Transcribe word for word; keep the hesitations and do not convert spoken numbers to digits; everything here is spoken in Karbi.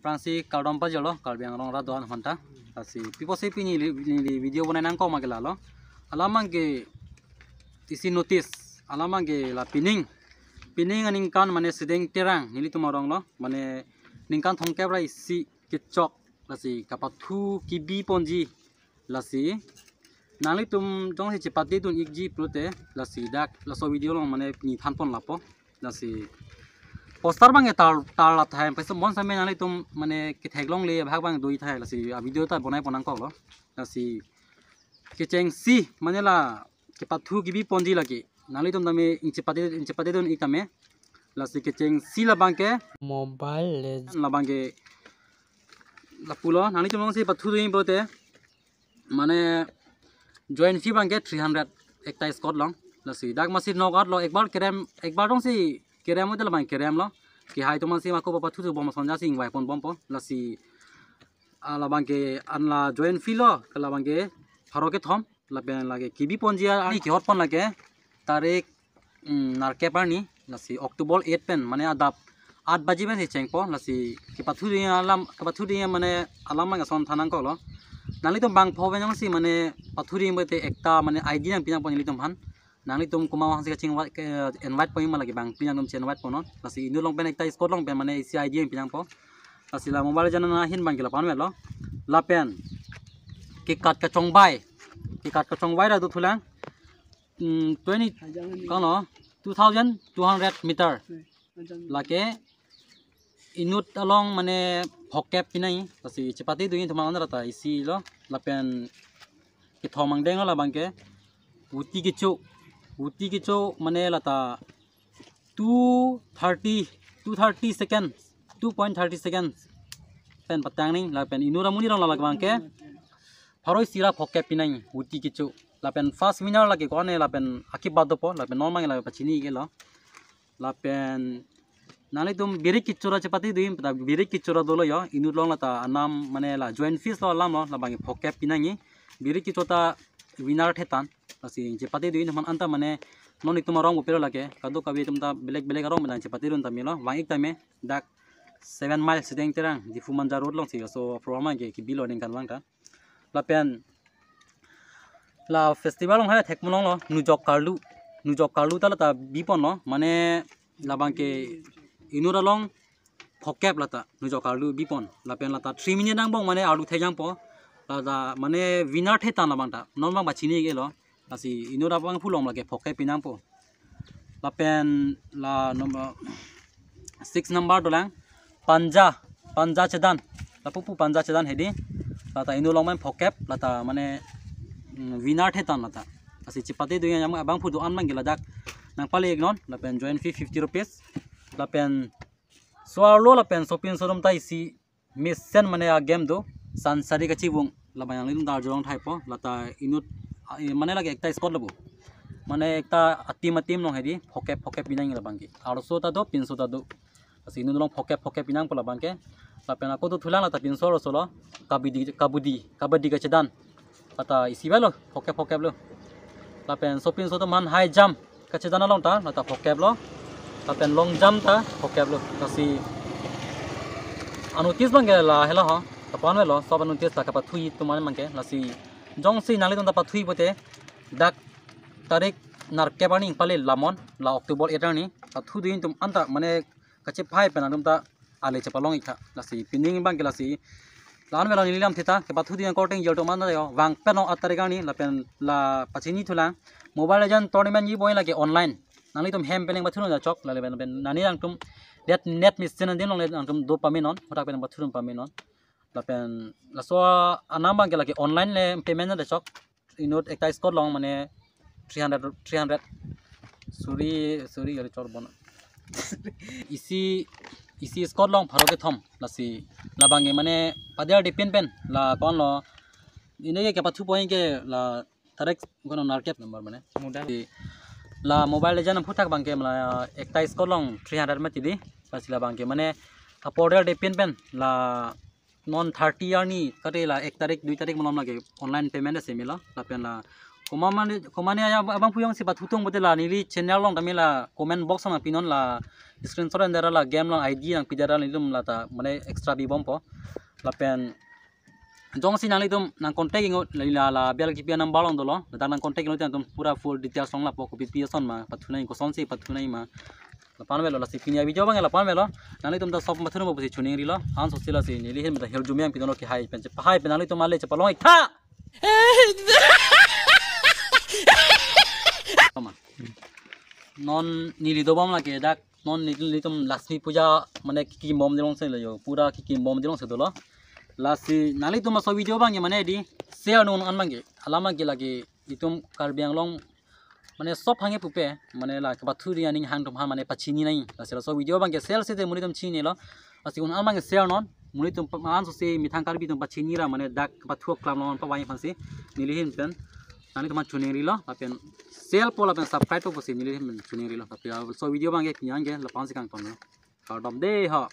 Abangsi kardom pajirlo, Karbi Anglong arat do-an aphanta. Lasi pi apotsi pini neli, neli video bonai nangkok ma ke lalo. Alam abangke isi notice, alam abangke la pining. Pining aningkan mane Sedeng Terang nelitum arong lo. Mane ningkan thomkep ra isi kechok. Lasi kapathu kebi ponji. Lasi nanglitum jongsi chepate dun ikji pulote, lasi dak laso video along mane pini thanpon lapo. Lasi poster abangke tar, tar la thai, paisa bon same nanglitum mane kethek longle abahak abang do-ik thai, lasi a video ta bonai pon nangkoklo. Lasi kechengsi mane la kepathu kebi ponji lake. Nanglitum tame ingchepate, ingchepate dun ik tame. Lasi kechengsi labangke Mobile Legend. Labangke lapulo, nanglitum jongsi pathu dun ik pulote, mane join fee abangke three hundred ekta squad along. Lasi dak masi knockout lo, ekbar kerem, ekbar jongsi kerem pulote labang keremlo. Kehai atum masi mako pathu thu bom ason jasi ingvai pon bompo. Lasi, ah, labangke an la join fee lo, ke labangke pharo kethom, lapen lake kebi ponji arni kehot pon lake tarik, mm, nerkep arni, lasi October eight pen, mane adap aat baji pensi chengpo, lasi kepathu dun ik alam, kepathu dun ik mane alam abang ason than nangkoklo. Nanglitum bangpho pen jongsi mane pathu dun ik pulote ekta mane I D nangpi nangpo nelitum aphan. Nanglitum komat vangsi kaching wa-, ke, invite pon ik ma lake bang pi nangtum che-invite ponnon. Lasi inut along pen ekta squad along pen mane isi I D nangpi nangpo. Lasi la Mobile Legend ahin abangke lapu-an melo. Lapen kekat kachongbai. Kekat kachongbai ra dothulang. Hmm, twenty, kano, two thousand two hundred meter. Lake inut along mane phokep pinai, lasi chepate dun ik atum an rata isi lo, lapen kethom angdeng lo labangke, uti kecho, uti kecho mane lata two thirty, two thirty seconds, two point thirty seconds pen patang nangji, lapen inut amonit along la labangke pharo isi ra phokep pinai uti kecho, lapen first winner lake ko-an ne, lapen akip badopo, lapen non abang la pachini iklo. Lapen nanglitum birik kecho ra chepate dun ik, ta birik kecho ra dolo yo, inut along lata anam mane la join fees lo alam lo, labang phokep pinangji. Birik kecho ta winner thetan. Lasi chepate dun ik atum an ta mane non itum arong bo pelo lake, kadokave atum ta belek belek arong pen chepate dun tame lo, vang ik tame dak seven mile Sedeng Terang, Diphu Manja road alongsi laso program abangke kebi lo ningkan vang ta. Lapen la festival along hai thek monong lo, nujok karlu. Nujok karlu ta lata bi ponlo, mane labangke inut along phokep lata nujok karlu bi pon. Lapen lata three minute angbong mane arlu thek jangpo. Lata mane winner thetan labang ta. Non abang pachini iklo. Lasi inut abangphu along lake phokep pinangpo. Lapen la number six number dolang, panja, panja chedan. Lapu pu panja chedan hedi. Lata inut along pen phokep, lata mane, mm, winner thetan lata. Lasi chepate dun ik alam abangphu do-an abangke ladak nangpale iknon, lapen join fee fifty rupees. Lapen so-arlo lapen sopinso atum ta isi mesen mane a game do, sansari kachivung, labang nanglitum ta arjulong thaipo, lata inut, ah, eh, mane lake ekta squad lo bo. Mane ekta a team a team along hedi, phokep phokep pinangji labangke. Arloso ta do, pinso ta do. Lasi inut along phokep phokep pinangpo labangke. Lapen ako dothulang lata pinso arloso lo, kabaddi, kabaddi, kabaddi kachedan. Lata isi avelo, phokep phokep lo. Lapen sopinso atum aphan high jump kachedan along ta, lata phokep lo. Lapen long jump ta phokep lo. Lasi a notice abangke lahelo ho. Lapu-an avelo, sob a notice ta kapathu ik atum an abangke. Lasi jongsi nanglitum ta pathu ik pulote, dak tarik nerkep arni pale lamon, la October eight arni, pathu dun ik atum an ta mane kachephai pen atum ta ale chepalong ik tha. Lasi pining abangke lasi. La-an avelo neli lam thita, kepathu dun ik akorte ingjir atum an ta yo, vang pen o aat tarik arni, lapen la pachini thulang. Mobile Legend tournament ji boi lake online. Nanglitum hem pen nangpathu non ta chok, lale pen, pen nani nangtum net, net machine adim along le nangtum do pamenon, hadak pen nangpathu dun pamenon. Lapen laso anam abangke lake online le payment ta chok. Inut ekta squad along mane three hundred, three hundred. Suri, suri, yari chor bon. Isi, isi squad along pharo kethom. Lasi labangke mane pader dipin pen la ko-an lo. Ini ke kepathu point ke la tarik ko-an nerkep number mane. Muda. Di la Mobile Legend aphuthak abangke mane ekta squad along three hundred mati di. Lasi labangke mane a pader dipin pen la non thirty arni kate la ek tarik, dui tarik malom lake online payment ase melo. Lapen la komat mane, komat mane aya abangphu jongsi pathu tung pulote la neli channel along tame la comment box along pinon, la screenshot en dera la game along I D nangpi dera nelitum lata mane extra bibompo. Lapen jongsi nanglitum nang contact ingo la la bel kipi number along dolo. Ladak nang contact ingo nangtum pura full details along lapu kopi pi ason ma pathunai, kosonsi pathunai ma. Lapu-an avelo, lasi pini avideo abang lapu-an avelo. Nanglitum ta sop pathunai pusi choningrilo. Ansose lasi neli ahin ta hirjume nangpi dolo ke hai pen chepahai pen nanglitum ale chepalong-ik tha. Non neli dobom lake dak non neli, nelitum Lakshmi Puja mane kikim bomde alongsi lo yo, pura kikim bomde alongsi dolo. Lasi nanglitum laso video abang mane di share non an abang ke, alam abang ke lake itum Karbi Anglong mane sop hangke pupe mane la kepathuri aning hang atum aphan mane pachini nai. Lasi laso video abang ke share sete monit atum chinilo. Lasi un an abang ke share non, monit atum pa-, ansose methang Karbi atum pachini ra mane dak pathu aklam along pavai aphansi neli ahin pen nanglitum aphan choningrilo. Lapen share po lapen subscribe po pusi neli ahin pen choningrilo. Lapen laso video abang ke pini anke lapu-an si kangton lo. Kardom de ho.